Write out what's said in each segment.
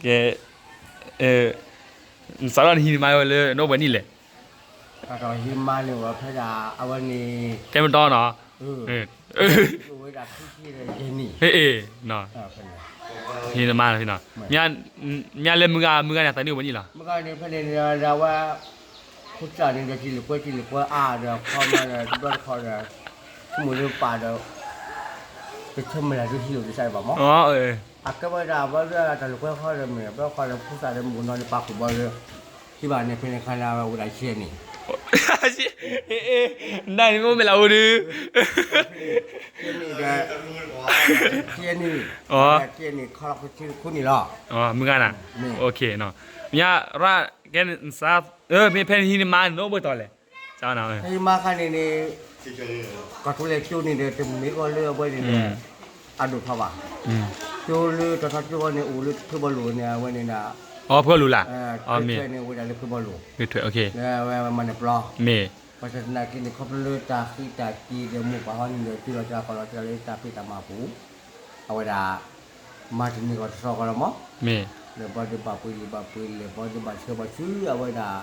ကဲ, နစးထီၣ်နဟံးနမါဝဲလၢနအိၣ်ပှဲၤနံၣ်လဲၣ်. ဟံးမါန့ၣ်ဝဲဖဲဒၣ်အဝဲန့ၣ် တဲမတီနီၤ. ဝဲဒၣ်ခံဆံယဲၢ်နံၣ်. ဟ့ၣ်, ဟံးနမါနီၤ. မ့ၢ်လၢမုၢ်ဂၤ, မုၢ်ဂၤန့ၣ် သးနံၣ်အိၣ်ပှဲၤနံၣ်လီၤ. မုၢ်ဂၤန့ၣ် ဖဲန့ၣ်န့ၣ် ဒ်ဝဲ ခိၣ်စးန့ၣ်ဒီး က့ၤလိာ်ကွဲ က့ၤလိာ်ကွဲအါဒီး ခီမီဒီး တဘျီတခီဒီး ဆိကမိၣ်လၢပာ်ဒီး တဆၢမုၢ်လၢ်ဒုးဟံးလိာ်ကစၢ်ဒံးဘၣ်မး. အကဲဝဲဒၣ် ဘျီဒုးတၢ်လိာ်ကွဲခီဒီး မ့ၢ်ဘျီခီဒီး ခိၣ်စးဒီး မုၢ်ကနီၤန့ၣ် ပာ်ဃုာ်ဘျီဒီး ဟံးဘၣ်န့ၣ် ဖဲန့ၣ်ခါန့ၣ် အဝဲအိၣ်ဒၣ်ဆံနံၣ်. နၤန့ၣ်မ့ၢ်မဲာ်လးအိၣ်ဒုး ဆံနံၣ်ဒီး ဆံနံၣ်, ဆံနံၣ်ခီလီၤ ဃုဆံဃုနံၣ်လီၤ. မုၢ်ဂၤနၤ, မ့ၢ်ရၣ်ကဲနစး, မ့ၢ်ဖဲနဟံးနမါန့ၣ် နအိၣ်ပှဲၤတီၤလဲၣ်. ဟံးမါခါန့ၣ်န့ၣ် ကီၢ်သူလ့ၤကၠိန့ၣ်ဒီး တမ့ၢ်ကီၢ်လၢအဝဲန့ၣ်ဒီး အဒိၣ်ထီၣ်ဘၣ်. ကၠိလၢတၢ်ထီကၠိဃီန့ၣ် အိၣ်လၢဖုဘီလိၤန့ၣ် အဝဲန့ၣ်ဒီး ဖုဘီလိၤလၢ ထွဲန့ၣ်အိၣ်ဝဲဒၣ်လၢဖုဘီလိၤ, အဝဲမၤန့ၢ်ပျီ မ့ၢ် ဘၣ်ဆၣ်သနာ်က့န့ၣ် ခီဖျိလၢတၢ်ဃံးတၢ်က့ၤဒီး မိၢ်ပၢ်ဟီန့ၣ်ဒီး တုၤလီၤကၢ်ကီၢ်လီၤကၢ်လၢတၢ်ဖံးတၢ်မၤအပူၤ, အဝဲဒၣ် မၤတန့ၢ်ဂီၤတသီဂီၤလီၤမး, မ့ၢ် လၢဘျီဒုးဘၣ်ပှ့ၤလံာ်ဘၣ်ပှ့ၤလဲၢ် ဘျီဒုးဘၣ်ဆှၢဘၣ်ဆှၢ အဝဲဒၣ်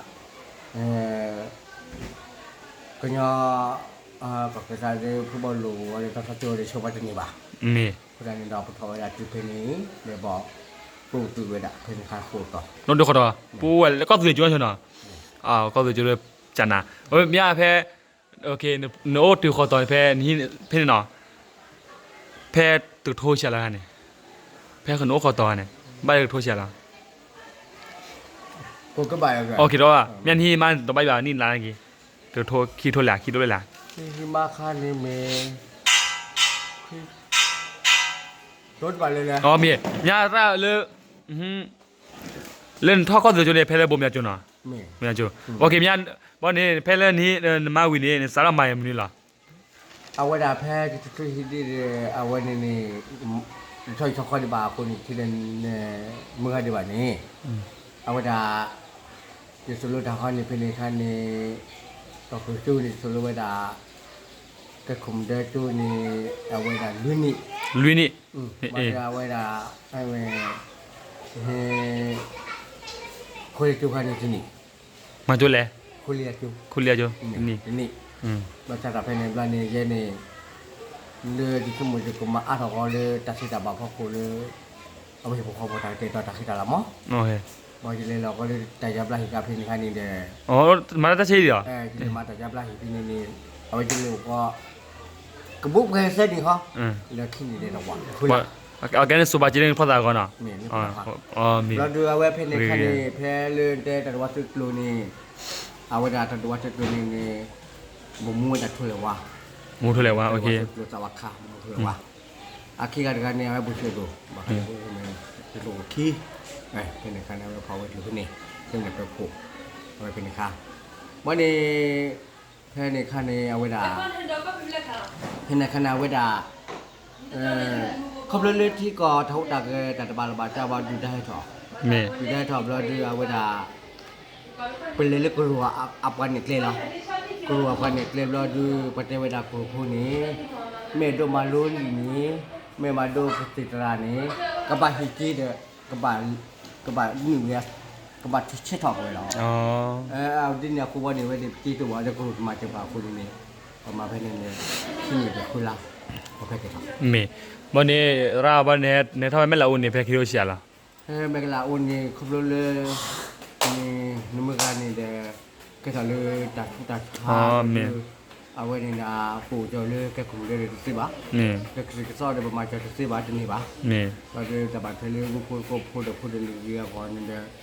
ကညီ ကီၢ်ကစၢ်လၢဖုဘီလိၤဝဲဒီး တၢ်ထီကၠိဒီး ဆှၢဘၣ်တန့ၢ်ဘၣ်. မ့ၢ် အဃိသတးန့ၣ်ဒီး ပထီၣ်ဝဲဒၣ်တုၤဖဲန့ၣ် လၢဘီ ပအိၣ်တုၤဝဲဒၣ် ဖဲန့ၣ်ခါဃိးတီၤ နီၢ်ဒုးဃိးတီၤ ပအိၣ်ဝဲလၢကီၢ်သူလ့ၤကၠိနီၤ, ကီၢ်သူလ့ၤကၠိလၢကၠနၤ, မ့ၢ်ဖဲ နအိၣ်တုၤဃိးတီၤန့ၣ် ဖဲ ဖဲန့ၣ်နီၤ, ဖဲတကထိဆံလီၤန့ၣ်, ဖဲနအိၣ်ဃိးတီၤန့ၣ် ဘၣ်လၢတကထိဆံလီၤ. မ့ၢ်နဟံးမါန့ၣ် တဘၣ်ဘၣ်နံၣ်လါက့ၤ, တကထိခံကထိလဲၣ် ခံကထိလဲၣ်လၢ ဟံးမါခါန့ၣ်မ့ၢ် မ့ၢ် မ့ၢ်ရၣ်လၢ လၢနထီၣ်ကီၢ်သူလ့ၤကၠိန့ၣ် ဖဲလၢဘိမၠးကၠိနီၤ, ဘိမၠးကၠိ, မ့ၢ် ဘၣ်န့ၣ် ဖဲလၢနမါဝံၤန့ၣ် နစးထီၣ်မၤအမနုၤလီၤ. အဝဲဒၣ်ဖဲယတချုးဟံးဒံးဒီး အဝဲန့ၣ်န့ၣ် ယထီၣ်ယထီၣ်ခီဒံးဘၣ်အဃိန့ၣ် ထံၣ်ဒီး မုၢ်ဂၤဒံးဘၣ်န့ၣ်, အဝဲဒၣ် ယသိၣ်လိတၢ်ခီန့ၣ် ဖဲန့ၣ်ခါန့ၣ် ကီၢ်သူလ့ၤကၠိန့ၣ် သိၣ်လိဝဲဒၣ် ကဲခိၣ်မုၣ်ဒၢကၠိန့ၣ် အဝဲဒၣ်လွံၢ်နံၣ်, လွံၢ်နံၣ်, ဘၣ်ဒီးအဝဲဒၣ် ခိလ့ၣ်ကၠိခါန့ၣ်တနံၣ်, မၤကၠိလဲၣ်, ခိလ့ၣ်ကၠိ, ခိလ့ၣ်ကၠိ တနံၣ်, တနံၣ်, ဘၣ်ဆၣ်ဒီးဖဲန့ၣ်ဘျီန့ၣ် ယဲန့ၣ် လၢယဆိကမိၣ်ယကမၤအါထီၣ်ဃီလၢတၢ်သ့တၢ်ဘၣ်ဖီခိၣ်လၢ အဝဲဟံၣ်ဖိဃီဖိတၢ်ကတဲာ်ကတီၤတၢ်ဃံတၢ်လၤမး, ဘၣ်ယလဲၤလီၤဃီလၢတၢ်ယါဘျါဟံၣ်ကဖဲန့ၣ်ခါန့ၣ်ဒီး မၤတၢ်ဆ့ဒီး မၤတၢ်ယါဘျါဟံၣ်ဖဲန့ၣ်န့ၣ် အဝဲယလဲၤဃီ ကဘူးပှဲၤသၢနံၣ်ဃီ လၢခံန့ၣ်ဒီးဝဲ အကဲန့ၣ် စိၤဘၣ်က့ၤန့ၣ်ဖီၣ်သးဂီၢ်နီၤ, ဘျီဒုးအဝဲဖဲန့ၣ်ခါန့ၣ် ဖဲလၢတဲတၢ်ဒဝါသုးကျိၤန့ၣ် အဝဲဒၣ်တၢ်ဒဝါသုးကျိၤန့ၣ်န့ၣ် ဘၣ်မူဝဲဒၣ်ထိၣ်လဲၢ်ဝါ, မူထိၣ်လဲၢ်ဝါ ဘၣ်မူထိၣ်လဲၢ်ဝါ အခံဂၤတဂၤန့ၣ် အဝဲဘူၣ်စၢၤဒိၣ် ဘၣ်ဃးလၢ တလိၣ်ခံ ဖဲန့ၣ်ခါန့ၣ် အဝဲဖီၣ်ဝဲကျိၤဖဲန့ၣ် ဖဲန့ၣ်ပၢၤခိၣ် အဝဲဖဲန့ၣ်ခါ ဘၣ်န့ၣ် ဖဲန့ၣ်ခါန့ၣ် အဝဲဒၣ် ဖဲန့ၣ်ခါန့ၣ် အဝဲဒၣ် ခီဖျိလၢထံကီၢ်တၢ်ဟူးတၢ်ဂဲၤ တၢ်တဘၣ်လီၢ်ဘၣ်စး ဘၣ်ဒုးတၢ်ဟဲထီၣ် ဒုးတၢ်ဟဲထီၣ်ဘျီဒုး အဝဲဒၣ် ပလဲၤလၢကရူၢ်အပှၤနဲၣ်ကျဲလီၤ. ကရူၢ်အပှၤနဲၣ်ကျဲဘျီဒုး ပှၤတဲဝဲဒၣ်ကရူၢ်ဖိန့ၣ် မ့ၢ်ဒိးမၤလိလံာ်န့ၣ် မ့ၢ်ဘၣ်ဒိးကသံၣ်သရၣ်န့ၣ် ကဘၣ်ဟံးက့ၤဒီး ကဘၣ် ကဘၣ်နုာ်ဝဲ ကဘၣ်ဆဲးထီၣ်က့ၤဝဲလီၤ. ဒ်န့ၣ်အဃိဘၣ်န့ၣ် ဝဲဒၣ်ပက့ၤတဝဲဒီးကရူၢ်တမၤစၢၤပှၤအဃိန့ၣ် ပမၤဖဲန့ၣ်န့ၣ် ခံနံၣ်တဃုလါ ပဖဲက့ၤထီၣ် မ့ၢ် ဘၣ်န့ၣ် ရၣ်ဘၣ်န့ၣ် နဟဲထီၣ်ဝဲမဲာ်လးအိၣ်န့ၣ် ဖဲခံထိဆံလီၤ. မဲာ်လးအိၣ်န့ၣ် ခီဖျိလၢ နမုၢ်ဂၤန့ၣ်ဒီး ကဲထီၣ်လၢတၢ်ဆူးတၢ်ဆါ အဝဲန့ၣ်ဒီး ပအိၣ်ကၠီလၢကဲခိၣ်မုၣ်ဒၢဒီးတသ့ဘၣ်. ကဲကသံၣ်ကသီဒီး ပမၤစၢၤတသ့ဘၣ်တန့ၢ်ဘၣ်. ဒီးတၢ်ဘၣ်ထွဲလၢ ဂုၢ်ဖိတကိးဖိဒီးဖိတလံၤအဂီၢ်န့ၣ်ဒီး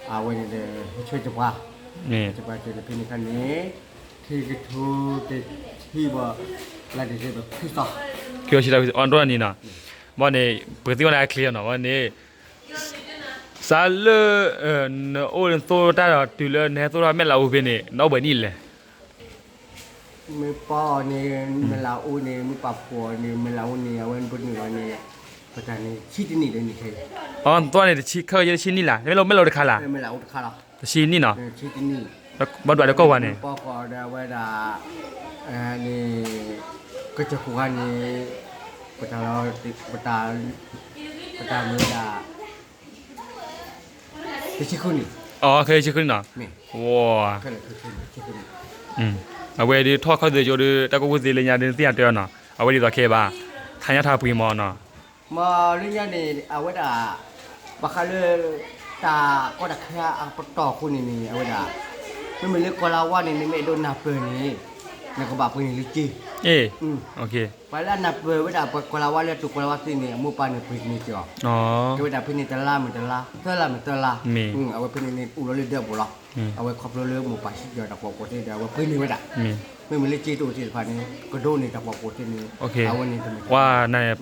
အဝဲန့ၣ်ဒီး ဟဲဆှၢကပှၤ ဟဲဆှၢကပှၤစၢၤန့ၣ်ဖဲန့ၣ်ခါန့ၣ် ခံကထိတဆံဘၣ် လါဒံၣ်စ့ဘၢၣ်ခံသီ ခံကထိတဆံ အီၤဒိၣ်န့ၣ်နီၤ. ဘၣ်န့ၣ် ပကသံကွၢ်န့ၣ်အချ့နီၤ ဘၣ်န့ၣ် စးလၢ နအိၣ်နသိၣ်တၢ်ဒီးတုၤလၢနဟဲသိၣ်ထီၣ်မဲာ်လးအိၣ်ဖဲန့ၣ် နအိၣ်ပှဲၤနံၣ်လဲၣ်. မ့ၢ်ပၢ်အီၤန့ၣ် မဲာ်လးအိၣ်န့ၣ် မ့ၢ်ပာ်ဖှိၣ်အီၤန့ၣ် မဲာ်လးအိၣ်န့ၣ် အဝဲပနုာ်အီၤန့ၣ် ပတၢ်န့ၣ် ဆံတနံၣ်ဒီးနံၣ်ခဲအံၤ အီၤနသိၣ်န့ၣ်တဆံ ခဲအံၤတဆံနံၣ်လၢ် မဲာ်လးအိၣ်တခါလၢ် မဲာ်လးအိၣ်တခါလီၤ တဆံနံၣ်နီၤ ဘၣ်ဒွးလၢကီၢ်ဝါန့ၣ် ပၢ်ကီၢ်ဒီးအဝဲဒၣ် န့ၣ် ကစၢၢ်ခိၣ်ဂၤန့ၣ် ပတၢ်လီၤ ပတၢ် ပတၢ်မ့ၢ်ဝဲဒၣ် တဆံဃုနံၣ်, အခဲဆံဃုနံၣ်နီၤ, ဝဲ, အဝဲဒၣ်ထီၣ်ခီၣ်သ့ၣ်ကၠိဒီး တၢ်ကူၣ်ကူၣ်သ့လၢညါဒီး နသ့ၣ်ညါတဲအီၤနီၤ, အဝဲဒ်သိးခဲဘၣ်, ထါညါထါပှ့ၤမၢ်နီၤ, မ့ၢ်လၢညါန့ၣ် အဝဲဒၣ် ဘၣ်ဃးလၢ တၢ်ကီတၢ်ခဲအပတီၢ်အဃိန့ၣ်န့ၣ် အဝဲဒၣ် မ့မ့ၢ်လၢကီၤလၤဝါန့ၣ် နမ့ၢ်အဲၣ်ဒိးနၢ်ပၢၢ်န့ၣ် နကဘၣ်ပှ့ၤန့ၢ်လၢက့, ပှၤလၢအနၢ်ပၢၢ်ဝဲဒၣ် ပှၤကီၤလၤဝါလၢအတူၢ်ကီၤလၤဝါသ့န့ၣ် အမိၢ်ပၢ်န့ၣ်ပှ့ၤကန့ၢ်က့ၤအီၤ, ကဲဝဲဒၣ်ဖဲန့ၣ်တလါမ့ၢ်တလါ သၢလါမ့ၢ်သၢလါ, အဝဲဖဲန့ၣ်န့ၣ် အိၣ်လီၤလၢဒၢးပူၤလီၤ, အဝဲခီဖျိလၢမိၢ်ပၢ်စံၣ်ကီၤတၢ်ပှၤကိးသ့ဒီး အဝဲပှ့ၤန့ၢ်ဝဲဒၣ်, မ့မ့ၢ်လၢက့တအိၣ်သ့ၣ်တဖၣ်န့ၣ် ကဒိးန့ၢ်တၢ်ပှၤကိးသ့န့ၣ်, အဝဲန့ၣ်တမ့ၢ်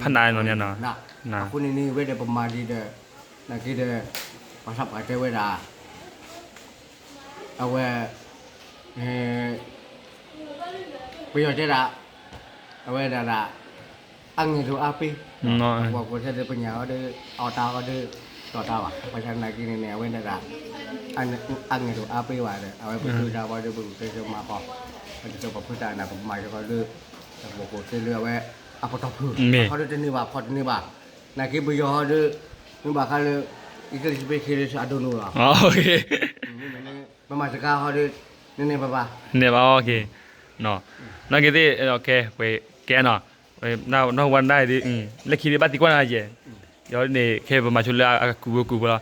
ဖးနးနီၤ, အဃိန့ၣ်န့ၣ် ဝဲဒီးပမၤဒ်ဒီး နာ်က့ဒီး ပှၤသးပှၢ်တဲဝဲဒၣ် အဝဲ ပယီၤတဲဒၣ် အဝဲဒၣ်ဒၣ် အငယ်တို့အားပေး, ပှၤကိးထဲဒီးပညၣ်အီၤဒီး အီၣ်တၢ်အီၤဒီး တီၢ်တၢ်ဘၣ်, ဘၣ်ဆၣ်နာ်က့န့ၣ်န့ၣ် အဝဲဒၣ်ဒၣ် အငယ်တို့အားပေးဘၣ်ဒီး အဝဲပဃုတၢ်ဝဲဒီး ပကတဲကမၤဃီ, ပတတဲပှၤဖုတၢ်နၤ ပကမၤဃီဒီး တၢ်ပှၤကိးသ့လၢအဝဲ အပတီၢ်ဖုၣ် ခီဒီးတန့ၢ်ဘၣ် ဖီတန့ၢ်ဘၣ်, နာ်က့ပယီၤဟီဒီး မ့ၢ်ဘၣ်ဃးလၢ အံၤကလံးစပ့းခ့ဒီး အဒိၣ်နီၢ်လီၤ, မ့မ့ၢ်လၢ ပမၤစှၤဟီဒီး နန့ၢ်ဘၣ်ဘၣ်, နန့ၢ်ဘၣ်, နာ်က့သ့ၣ် ကဲနီၤ, နီၢ်ဝါဒၣ်ဒီး လၢခံဒးဘၣ်သံကွၢ်နၤယဲၢ်, ယန့ၣ် ခဲပမၤဆိလၢအကူးဝဲကူးဝဲလီၤ,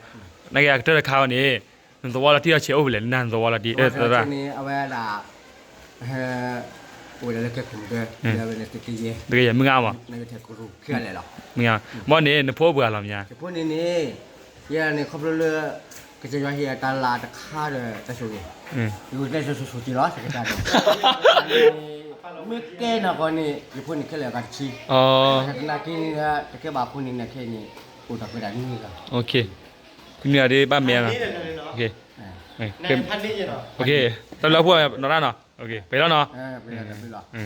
နာ်က့အကတၢၢ်တခါအံၤန့ၣ် နသဝီလီၤတံၢ်အီၤဆဲးအိၣ်ဖဲလဲၣ် နသဝီလီၤတံၢ်, အဝဲဒၣ် အိၣ်ဝဲဒၣ်လၢကဲခိၣ်မုၢ်ဒၢ တကယဲၢ်မုၢ်ဂၤမး, မုၢ်ဂၤ, ဘၣ်န့ၣ် နဖိအိၣ်ပှဲၤဂၤလီၤမ့ၢ်ဧါ, ယဖိန့ၣ်န့ၣ် ယဲန့ၣ်ခီဖျိလၢ ကစၢ်ယွၤဟ့ၣ်အတၢ်လၤတခါဒီးတၢ်ဆိၣ်ဂ့ၤ, ယကတဲဆိၣ်ဆိၣ်က့ၤလီၤ တကတၢၢ်န့ၣ်, မ့ၢ်ကဲနီၢ်ကီၢ်န့ၣ် ယဖိန့ၣ်ခဲလၢာ်အဂၤတဆံ, သနာ်က့န့ၣ် တကဲဘၣ်အဖိန့ၣ်န့ၣ်ခဲအံၤန့ၣ် အိၣ်တၢ်ခွဲးတၢ်နွံဂၤ, နွံဂၤဒ်ဘၣ်မဲာ်, တၢ်လၢဖိနီၢ်ရၣ်နီၤ, ပှဲၤလီၤနီၤ,